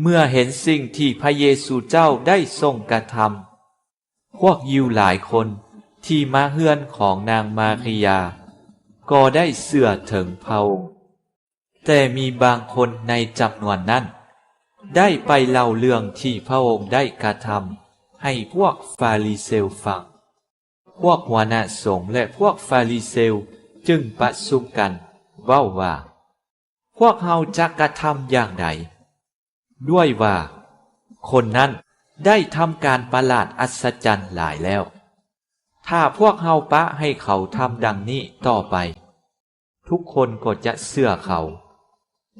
ເມື່ອເຫັນສິ່ງທີ່ພະເຢຊູເຈົ້າໄດ້ຊົງກະທຳ, ພວກຢິວຫຼາຍຄົນທີ່ມາເຮືອນຂອງນາງມາຣິຍາກໍໄດ້ເຊື່ອເຖິງພະອົງ. ແຕ່ມີບາງຄົນໃນຈຳນວນນັ້ນໄດ້ໄປເລົ່າເລື່ອງທີ່ພະອົງໄດ້ກະທຳໃຫ້ພວກຟາຣິເຊວຟັງ. ພວກຫົວໜ້າສົງ ແລະ ພວກຟາຣິເຊວຈຶ່ງປະຊຸມກັນເວົ້າວ່າ, ພວກເຮົາຈະກະທຳຢ່າງໃດ? ດ້ວຍວ່າຄົນນັ້ນໄດ້ທຳການປະຫຼາດອັດສະຈັນຫຼາຍແລ້ວ. ຖ້າພວກເຮົາປະໃຫ້ເຂົາທຳດັ່ງນີ້ຕໍ່ໄປ, ທຸກຄົນກໍຈະເຊື່ອເຂົາ,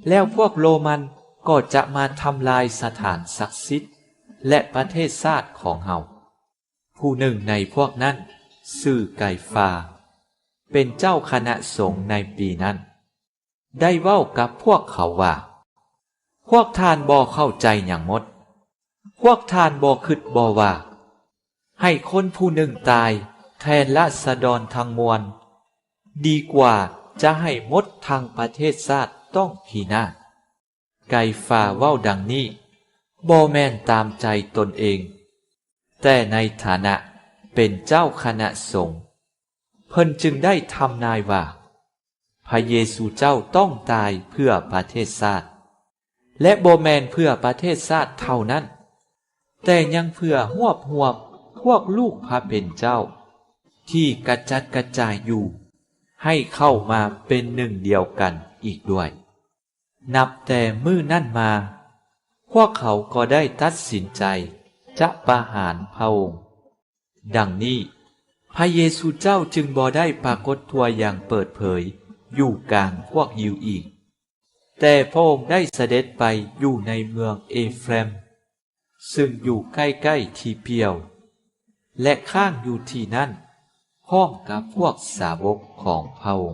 ແລ້ວພວກໂຣມັນກໍຈະມາທຳລາຍສະຖານສັກສິດ ແລະ ປະເທດຊາດຂອງເຮົາ. ຜູ້ໜຶ່ງໃນພວກນັ້ນຊື່ໄກຟາ, ເປັນເຈົ້າຄະນະສົງໃນປີນັ້ນ, ໄດ້ເວົ້າກັບພວກເຂົາວ່າ, ພວກທ່ານບໍ່ເຂົ້າໃຈຫຍັງໝົດ? ພວກທ່ານບໍ່ຄິດບໍ່ວ່າ ໃຫ້ຄົນຜູ້ໜຶ່ງຕາຍແທນລາຊະດອນທັງມວນ ດີກວ່າຈະໃຫ້ໝົດທັງປະເທດຊາດຕ້ອງພິນາດ. ໄກຟາເວົ້າດັ່ງນີ້ບໍ່ແມ່ນຕາມໃຈຕົນເອງ, ແຕ່ໃນຖານະເປັນເຈົ້າຄະນະສົງ, ເພິ່ນຈຶ່ງໄດ້ທຳນາຍວ່າ ພະເຢຊູເຈົ້າຕ້ອງຕາຍເພື່ອປະເທດຊາດ, ແລະ ບໍ່ແມ່ນເພື່ອປະເທດຊາດເທົ່ານັ້ນ, ແຕ່ຍັງເພື່ອຮວບຮວມພວກລູກພະເປັນເຈົ້າທີ່ກະຈັດກະຈາຍຢູ່ ໃຫ້ເຂົ້າມາເປັນໜຶ່ງດຽວກັນອີກດ້ວຍ. ນັບແຕ່ມື້ນັ້ນມາ, ພວກເຂົາກໍໄດ້ຕັດສິນໃຈຈະປະຫານພະອົງ. ດັ່ງນີ້, ພະເຢຊູເຈົ້າຈຶ່ງບໍ່ໄດ້ປາກົດຕົວຢ່າງເປີດເຜີຍຢູ່ກາງພວກຢິວອີກ, ແຕ່ພະອົງໄດ້ສະເດັດໄປຢູ່ໃນເມືອງເອເຟຣມ, ຊຶ່ງຢູ່ໃກ້ໆທີ່ປ່ຽວ, ແລະ ຄ້າງຢູ່ທີ່ນັ້ນພ້ອມກັບພວກສາວົກຂອງພະອົງ.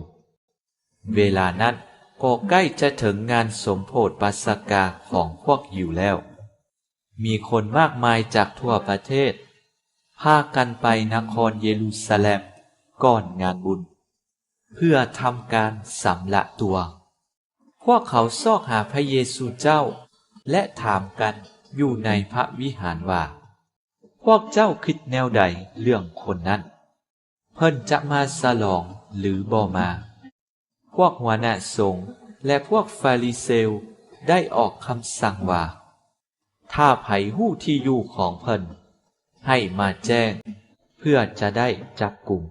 ເວລານັ້ນກໍໃກ້ຈະເຖິງງານສົມໂພດປາສະກາຂອງພວກຢິວແລ້ວ. ມີຄົນມາກມາຍຈາກທົ່ວປະເທດພາກັນໄປນະຄອນເຢຣູຊາແລັມກ່ອນງານບຸນ ເພື່ອທຳການສຳລະຕົວ. ພວກເຂົາຊອກຫາພະເຢຊູເຈົ້າ ແລະ ຖາມກັນຢູ່ໃນພະວິຫານວ່າ, ພວກເຈົ້າຄິດແນວໃດເລື່ອງຄົນນັ້ນ? ເພິ່ນຈະມາສະຫຼອງຫຼືບໍ່ມາ? ພວກຫົວໜ້າສົງ ແລະ ພວກຟາຣິເຊວໄດ້ອອກຄຳສັ່ງວ່າ, ຖ້າໃຜຮູ້ທີ່ຢູ່ຂອງເພິ່ນ, ໃຫ້ມາແຈ້ງ, ເພື່ອຈະໄດ້ຈັບກຸມ.